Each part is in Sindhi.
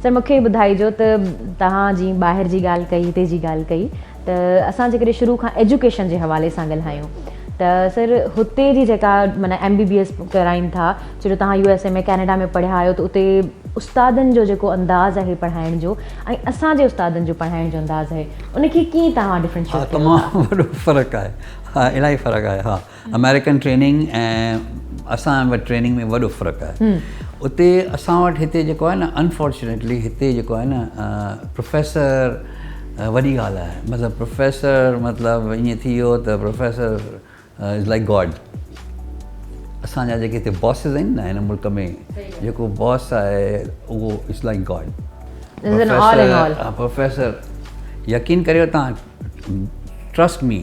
سر مون کي ٻڌائجو ته توهان جي ٻاهر جي ڳالهه ڪئي هتي جي ڳالهه ڪئي ته اسان جيڪڏهن شروع کان ايجوڪيشن جي حوالي سان ڳالهايون ته سر هتي جي جيڪا معنيٰ ايم بي بي ايس ڪرائين ٿا ڇو جو توهان يو ايس اي ۾ ڪينيڊا ۾ پڙهيا آهيو ته اتي استادن جو جيڪو انداز آهي پڙهائڻ جو ۽ اسان جي استادن جو پڙهائڻ جو انداز آهي ان کي ڪيئن توهان ڊفرنشيٽ ڪيو ٿا؟ تمام وڏو فرق آهي ها الاهي فرق آهي ها آمريڪن ٽريننگ ۽ اسان وٽ ٽريننگ ۾ وڏو فرق آهي اتي اسان وٽ هتي جيڪو آهي نه انفارچونيٽلي هتي جيڪو آهي نه پروفيسر وڏي ڳالهه آهي مطلب پروفيسر مطلب ائين ٿي ويو ته پروفيسر is like God اسان جا جيڪي هتي باسز آهن نه هن ملڪ ۾ جيڪو باس آهي اهو از لائڪ گاڊ پروفيسر يقين ڪريو تان ٽرسٽ مي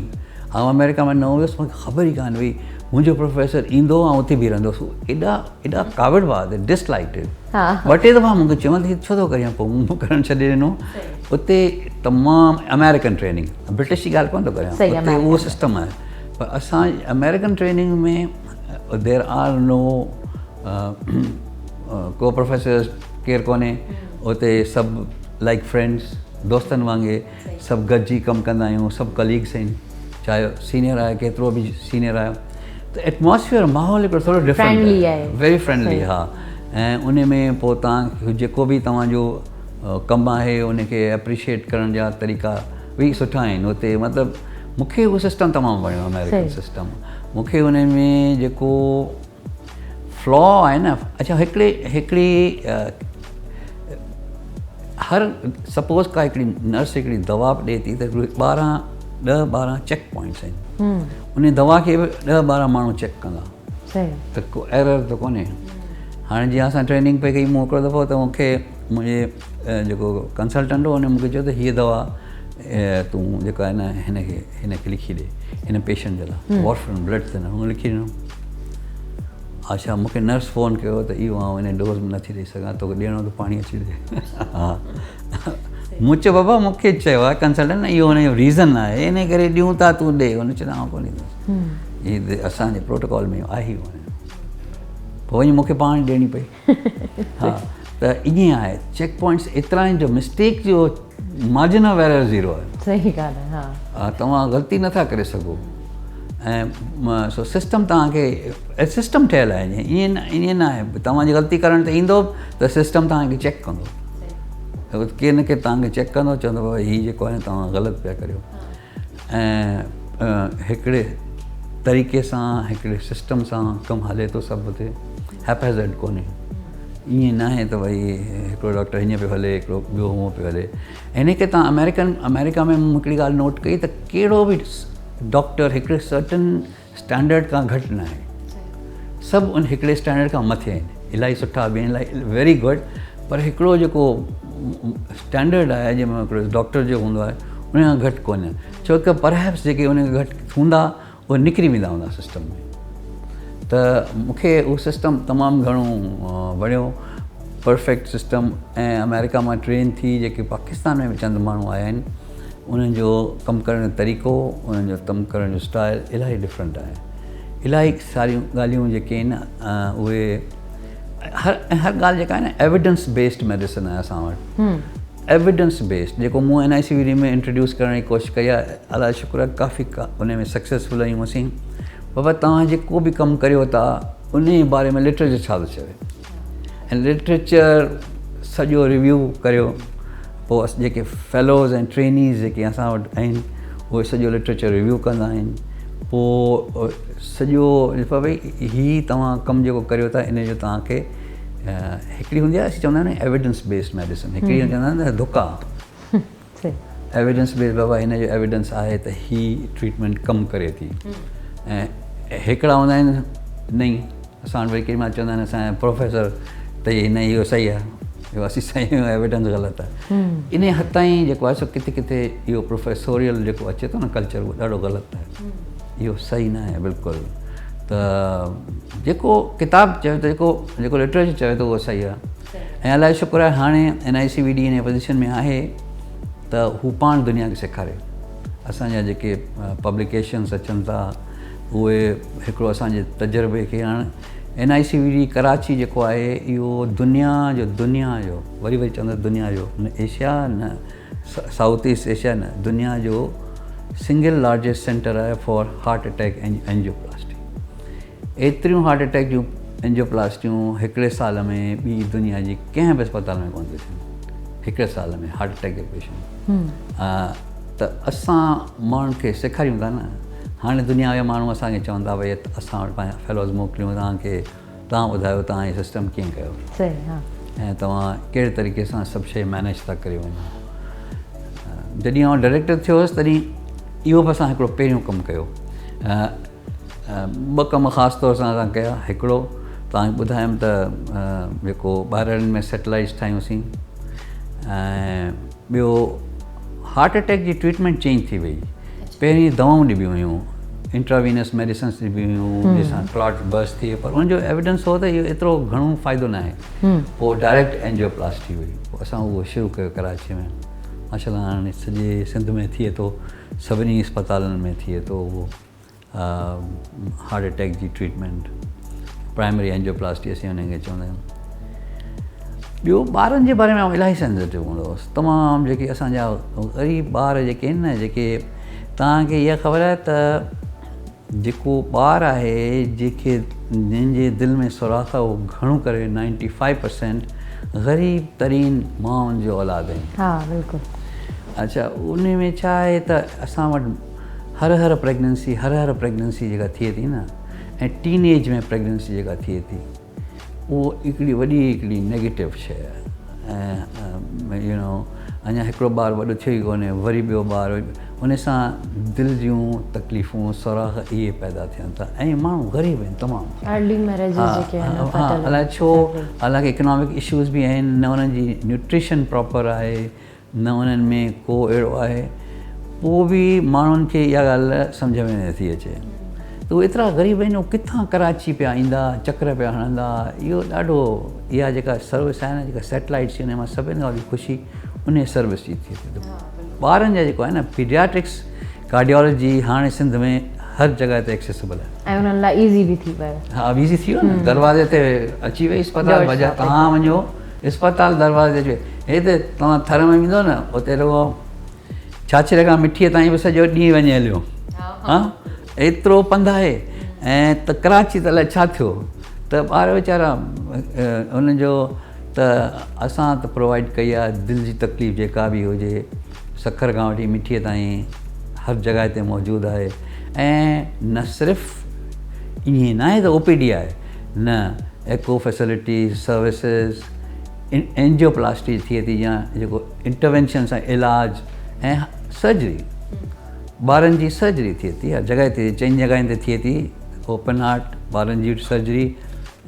آئون آمريڪا ۾ نئون ويس مونکي خبر ئي ڪانه هئي منهنجو پروفيسر ايندو هو آئون اٿي بيهي رهندو هوس ايڏا ايڏا ڪاوڙ هئا ڊس لائڪ it ٻه ٽي دفعا مونکي چيو ته ڇو ٿو ڪرين پوء مون ڪرڻ ڇڏي ڏنو اتي تمام آمريڪن ٽريننگ برٽش جي ڳالهه ڪونه ٿو ڪريان اتي اهو سسٽم آهي پر اسان آمريڪن ٽريننگ ۾ there are نو ڪو پروفيسرز ڪير ڪونهي اتي سڀ لائڪ فرينڊس دوستن وانگي سڀ گڏجي ڪم ڪندا آهيون سڀ ڪليگس آهن چاهي سينئر آهي ڪيترو به سينئر آهي ته ايٽماسفيئر ماحول هڪڙو ٿورو ڊفرنٽ آهي ويري فرينڊلي ها ۽ ان ۾ پوء تان جيڪو به توهان جو ڪم آهي ان کي اپريشيئيٽ ڪرڻ جا طريقا به سٺا آهن اتي مطلب مونکي اهو سسٽم تمام وڻيو آمريڪن سسٽم مونکي ان ۾ جيڪو فلا آهي نه اڇا هڪڙي هڪڙي هر سپوز ڪا هڪڙي نرس هڪڙي دوا به ڏي ٿي ته 12 10 12 چيڪ پوائنٽس آهن ان دوا کي به 10 12 ماڻهو چيڪ ڪندا ته ڪو ايرر ته ڪونهي هاڻي جيئن اسان ٽريننگ پئي ڪئي مون هڪڙو دفعو ته مونکي منهنجي جيڪو ڪنسلٽنٽ هو ان مونکي چيو ته هيء دوا تون جيڪا آهي نه هن کي هن کي لکي ڏي هن پيشنٽ جي لاء وارفرن بلڊ ٿنر هن لکي ڏنو اڇا مونکي نرس فون ڪيو ته اهو آئون ان ڊوز ۾ نٿي ڏئي سگهان توکي ڏيڻو ته پاڻي اچي ڏي ها مون چيو بابا مونکي چيو آهي ڪنسلٽنٽ اهو هن جو ريزن آهي ان ڪري ڏيون ٿا تون ڏي هن چيو آئون ڪونه ڏيندس هي اسان جي پروٽوڪول ۾ آهي ئي ڪونه پوء وڃي مونکي پاڻ ڏيڻي پئي ها ته ائين آهي چيڪ پوائنٽس ايترا آهن جو مسٽيڪ جو مارجن آف ايرر زيرو آهي. صحيح ڳالهه آهي ها. توهان غلطي نٿا ڪري سگهو ۽ سو سسٽم توهان کي سسٽم ٺهيل آهي ائين ائين نه آهي توهان جي غلطي ڪرڻ تي ايندو ته سسٽم توهان کي چيڪ ڪندو ڪير نه ڪير توهان کي چيڪ ڪندو چوندو بابا هي جيڪو آهي توهان غلط پيا ڪريو ۽ هڪڙي طريقي سان هڪڙي سسٽم سان ڪم هلي ٿو سڀ اتي هيپهزرڊ ڪونهي ائين ناهي ته ڀئي هڪڙو ڊاڪٽر هيئن پيو هلي هڪڙو ٻيو هونئن پيو هلي ان ڪري تان آمريڪن آمريڪا ۾ مون هڪڙي ڳالهه نوٽ ڪئي ته ڪهڙو به ڊاڪٽر هڪڙي سرٽن اسٽينڊرڊ کان گهٽ نه آهي سڀ ان هڪڙي اسٽينڊرڊ کان مٿي آهن الاهي سٺا به آهن الاهي ويري گڊ پر هڪڙو جيڪو اسٽينڊرڊ آهي جنهن ۾ هڪڙو ڊاڪٽر جو هوندو آهي ان کان گهٽ ڪونهي ڇو ته پرهيپس جيڪي ان کان گهٽ هوندا اهي نڪري ويندا هوندا سسٽم ۾ ته مون کي اهو سسٽم تمام گهڻو وڻيو پرفيڪٽ سسٽم ۽ آمريڪا مان ٽرين ٿي جيڪي پاڪستان ۾ به چند ماڻهو آيا آهن انهن جو ڪم ڪرڻ جو طريقو انهن جو ڪم ڪرڻ جو اسٽائل الاهي ڊفرنٽ آهي الاهي ساريون ڳالهيون جيڪي آهن اهي هر هر ڳالهه جيڪا آهي نه ايويڊنس بيسڊ ميڊيسن آهي اسان وٽ ايويڊنس بيسڊ جيڪو مون N I C V D ۾ introduce ڪرڻ جي ڪوشش ڪئي آهي الله جو شڪر آهي ڪافي ان ۾ سڪسيسفل آهيون اسين بابا توهان جيڪو به ڪم ڪريو ٿا ان جي باري ۾ لٽريچر ڇا ٿو چوي ۽ لٽريچر سڄو ريويو ڪريو پوء جيڪي فيلوز ۽ ٽرينيز جيڪي اسان وٽ آهن اهي سڄو لٽريچر ريويو ڪندا آهن پوء سڄو ڀئي هي توهان ڪم جيڪو ڪريو ٿا ان جو توهان کي هڪڙي هوندي آهي اسين چوندا آهيون نه ايويڊنس بيسڊ ميڊيسن هڪڙي چوندا آهن نه ڌڪا ايويڊنس بيسڊ بابا هن جو ايويڊنس آهي ته هي ٽريٽمينٽ ڪم ڪري ٿي ۽ هڪڙا هوندا آهن نئي اسان وٽ وري ڪيڏي مهل چوندا آهن اسان جا پروفيسر ته هي نه اهو صحيح آهي اهو اسين صحيح آهيون ايويڊنس غلط آهي ان حد تائين جيڪو آهي سو ڪٿي ڪٿي اهو پروفيسوريل جيڪو اچي ٿو نه ڪلچر اهو ڏاڍو غلط آهي اهو صحيح نه آهي بلڪل ته جيڪو ڪتاب چوي ٿو جيڪو جيڪو لٽريچر چوي ٿو اهو صحيح آهي ۽ الله جو شڪر آهي هاڻي N I C V D in position ۾ آهي ته هو پاڻ دنيا کي سيکاري اسان جا جيڪي پبلڪيشنس اچن ٿا اهي هڪڙو اسان جي تجربي کي هاڻ N I C V D Karachi جيڪو آهي اهو دنيا جو دنيا جو وري وري چوندس دنيا جو نه ايشيا نه سائوٿ ايسٽ ايشيا نه دنيا جو سنگل لارجسٽ سينٽر آهي فار هارٽ اٽيڪ اينجيوپلاسٽي. ايتريون هارٽ اٽيڪ جون اينجيوپلاسٽيون هڪڙي سال ۾ ٻي دنيا جي ڪنهن به اسپتال ۾ ڪونه ٿيون ٿين هڪڙي سال ۾ هارٽ اٽيڪ جا پيشنٽ. ته اسان ماڻهن کي سيکاريون ٿا نه هاڻي دنيا جا ماڻهو اسان کي چون ٿا ڀئي اسان وٽ پنهنجا فيلوز موڪليون توهان کي توهان ٻڌايو توهان هي سسٽم ڪيئن ڪيو ۽ توهان ڪهڙي طريقي سان سڀ شيء مينيج ٿا ڪري وڃو. جڏهن آئون ڊائريڪٽر ٿيو هوس تڏهن اهو به اسان هڪڙو پهريون ڪم ڪيو. ٻه ڪم خاص طور سان اسان ڪيا هڪڙو توهان کي ٻڌايم ته جيڪو ٻارڙن ۾ سيٽلائيٽس ٺاهيونسين ۽ ٻيو هارٽ اٽيڪ جي ٽريٽمينٽ چينج ٿي وئي پهرين دوائون ڏبيون هيون انٽراوينس ميڊيسنس ڏبيون هيون جنهن سان ڪلاٽ برسٽ ٿئي پر ان جو ايويڊنس هو ته اهو ايترو گهڻو فائدو نه آهي پوء ڊائريڪٽ اينجيوپلاسٽي هئي پوء اسان اهو شروع ڪيو ڪراچي ۾ ماشاء الله هاڻي سڄي سنڌ ۾ ٿئي ٿو سڀني اسپتالن ۾ ٿئي ٿو اهو هارٽ اٽيڪ جي ٽريٽمينٽ پرائمري اينجيوپلاسٽي اسين انهن کي چوندا آهيون. ٻيو ٻارن جي باري ۾ آئون الاهي سينسيٽو هوندو هوس تمام جيڪي اسان جا غريب ٻار جيڪي آهن نه جيڪي توهان کي اها خبر آهي ته جيڪو ٻار آهي جيڪي جنهن جي دل ۾ سوراخ آهي اهو گهڻو ڪري 95% غريب ترين مائن جو اولاد آهن. ها بلڪل. اڇا ان ۾ ڇا آهي ته اسان وٽ هر هر پريگننسي هر هر پريگننسي جيڪا ٿئي ٿي نه ۽ ٽين ايج ۾ پريگننسي جيڪا ٿئي ٿي اهو هڪڙي وڏي هڪڙي نيگيٽو شيء آهي ۽ يو نو اڃا هڪڙو ٻار وڏو ٿيو ئي ڪونهي وري ٻيو ٻار ان سان دل جون تڪليفون سوراخ اهي پيدا ٿين ٿا ۽ ماڻهو غريب آهن تمام ارلي ميريجز جيڪي آهن ها الائي ڇو حالانڪه اڪنامڪ اشوز به آهن نه انهن جي نيوٽريشن پراپر آهي نه انهن ۾ ڪو اهڙو آهي. پوء به ماڻهن کي اها ڳالهه سمجهه ۾ نٿي اچي ته اهي ايترا غريب آهن اهي ڪٿان ڪراچي پيا ايندا چڪر پيا هڻندا. اهو ڏاڍو اها جيڪا سروس آهي نه جيڪا سيٽلائيٽس جي ان مان سڀني کان وڏي خوشي انهي سروس جي ٿئي ٿي. ٻارن جا جيڪو آهي نه پيڊياٽرڪس ڪارڊيالاجي هاڻي سنڌ ۾ هر جڳهه تي ايڪسيسبل آهي. ۽ انهن لاء ايزي به ٿي ويو. ها ايزي ٿي ويو نه دروازي تي اچي وئي اسپتال بجاء توهان وڃو اسپتال دروازي تي اچي وئي. هي ته توهان ٿر ۾ ويندو نه اتي رڳو ڇاڇري کان مٺيء تائين به سڄو ڏينهن وڃي هليو ها ايترو پنڌ آهي ۽ ته ڪراچي ته الائي ڇا ٿيو ته ٻار ويچارا انهن جو ته اسان ته پرووائيڊ ڪئي آهي دل جي تڪليف جيڪا به هجي سکر کان وٺي مٺيء تائين هر جڳهه تي موجود آهي ۽ نه صرف ائين ناهي ته او پي ڊي آهي نه ايڪو فيسلٽيز سروسز اينجيوپلاسٽي ٿئي ٿي يا جيڪو انٽروينشن سان علاج ۽ سرجري ٻارن جي سرجري ٿئي ٿي هر جڳهه تي چئن جڳهين تي ٿئي ٿي اوپن هارٽ ٻارن جي سرجري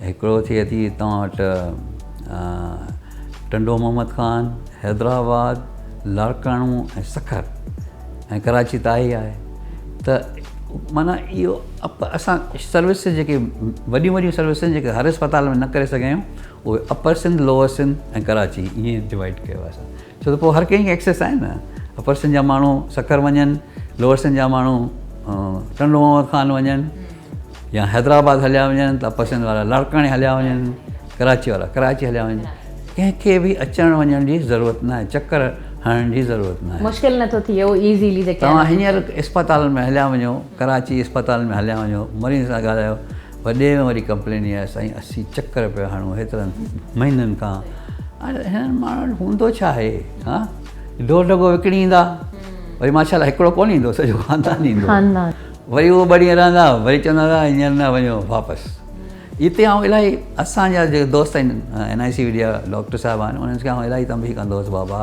هڪڙو ٿئي ٿي توهان وٽ ٽنڊو محمد خان، حيدرآباد، لاڙڪاڻو ۽ سکر ۽ ڪراچي ته آهي ئي آهي ته معنيٰ اهو اسان سروسز جيڪي وڏيون وڏيون سروسز جيڪي هر اسپتال ۾ نه ڪري سگهيا آهيون اهي اپر سنڌ لوئر سنڌ ۽ ڪراچي ائين ڊوائيڊ ڪيو آهي اسان ڇو ته پوء هر ڪنهن کي ايڪسيس آهي نه اپر سنڌ جا ماڻهو سکر وڃن لوئر سنڌ جا ماڻهو ٽنڊو محمد خان وڃن يا حيدرآباد هليا وڃن ته اپر سنڌ وارا لاڙڪاڻي هليا وڃن ڪراچي وارا ڪراچي هليا وڃن ڪنهن کي به اچڻ وڃڻ جي ضرورت نه آهي چڪر هڻڻ جي ضرورت نه آهي مشڪل نٿو ٿئي اهو ايزيلي جيڪي توهان هينئر اسپتالن ۾ هليا وڃو ڪراچي اسپتال ۾ هليا وڃو مريض سان ڳالهايو وڏي ۾ وڏي ڪمپلين اها آهي سائين اسين چڪر پيا هڻون هيترن مهينن کان هنن ماڻهن وٽ هوندو ڇا آهي ها ڍور ڍڳو وڪڻي ايندا وري ماشاء الله هڪڙو ڪونه ايندو سڄو خاندان ايندو وري اهو ٻه ڏينهن رهندا وري چوندا ته هينئر نه وڃو واپس. اتي آئون الاهي اسان جا جيڪي دوست آهن اين آء سي وي ڊي جا ڊاڪٽر صاحب آهن انهن کي آئون الاهي تنبيهه ڪندو هوس بابا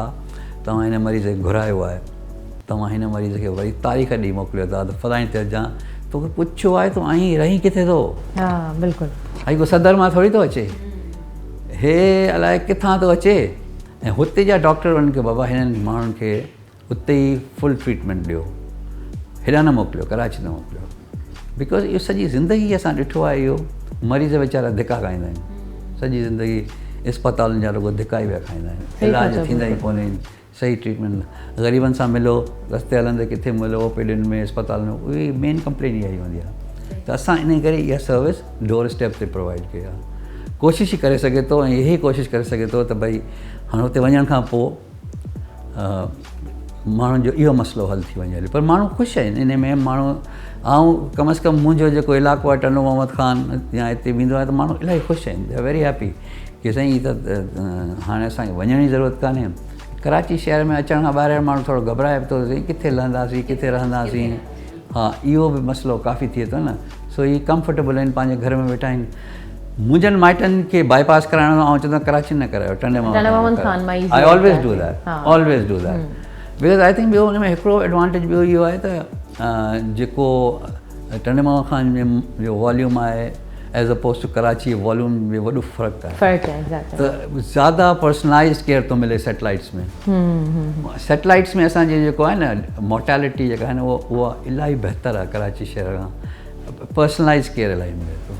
توهان هن مريض کي گهرايو آهي توهان هن مريض کي وري تاريخ ڏئي موڪليو ٿا ته فلاڻي تي اچجان توکي پڇيو آهي تون آئين رهين ڪٿي ٿو ها بلڪل هي ڪو صدر مان ٿوري ٿو اچي هي الائي ڪٿان ٿو اچي ۽ هتي جا ڊاڪٽر انهن کي بابا هنن ماڻهن کي اتي ئي فل ٽريٽمينٽ ڏيو هيڏانهن نه موڪليو ڪراچي نه موڪليو because اهو سڄي زندگي اسان ڏٺو آهي اهو مريض ويچارا ڌڪا کائيندا آهن سڄي زندگي اسپتالن جا رڳو ڌڪا ئي پيا کائيندا آهن علاج ٿيندا ئي ڪونهن صحيح ٽريٽمينٽ غريبن سان ملو رستي هلندي ڪٿي ملو او پي ڊين ۾ اسپتال ۾ اهي مين ڪمپلين اها ئي هوندي آهي ته ته اسان ان ڪري اها سروس ڊور اسٽيپ تي پرووائيڊ ڪئي آهي. ڪوشش ئي ڪري سگهي ٿو ۽ اهي ڪوشش ڪري سگهي ٿو ته ڀئي هاڻي اتي وڃڻ کان پوء ماڻهن جو اهو مسئلو حل ٿي وڃي هلي پر ماڻهو خوش آهن ان ۾ ماڻهو آئون ڪم از ڪم منهنجو جيڪو علائقو آهي ٽنڊو محمد خان يا هتي ويندو آهيان ته ماڻهو الاهي خوش آهن they are very happy ڪي سائين هي ته هاڻي اسانکي وڃڻ جي ضرورت ڪانهي. ڪراچي شهر ۾ اچڻ کان ٻاهر ماڻهو ٿورو گهٻرائي به ٿو سائين ڪٿي لهنداسين ڪٿي رهنداسين ها اهو به مسئلو ڪافي ٿئي ٿو نه سو هي ڪمفرٽيبل آهن پنهنجي گهر ۾ ويٺا آهن. منهنجن مائٽن کي باء پاس ڪرائڻو آئون چوندو آهيان ڪراچي نه ڪرايو ٽنڊي محمد خان مان I always do that always do that because I think ٻيو ان ۾ هڪڙو ايڊوانٽيج ٻيو اهو آهي ته جيڪو ٽنڊي محمد خان ۾ جو واليوم آهي as opposed to Karachi volume ۾ وڏو فرق آهي فرق آهي ته زياده پرسنلائزڊ ڪيئر ٿو ملي سيٽلائٽس ۾ سيٽلائٽس ۾ اسان جي جيڪو آهي نه مورٽيلٽي جيڪا آهي نه اها الاهي بهتر آهي ڪراچي شهر کان پرسنلائزڊ ڪيئر الاهي ملي ٿو.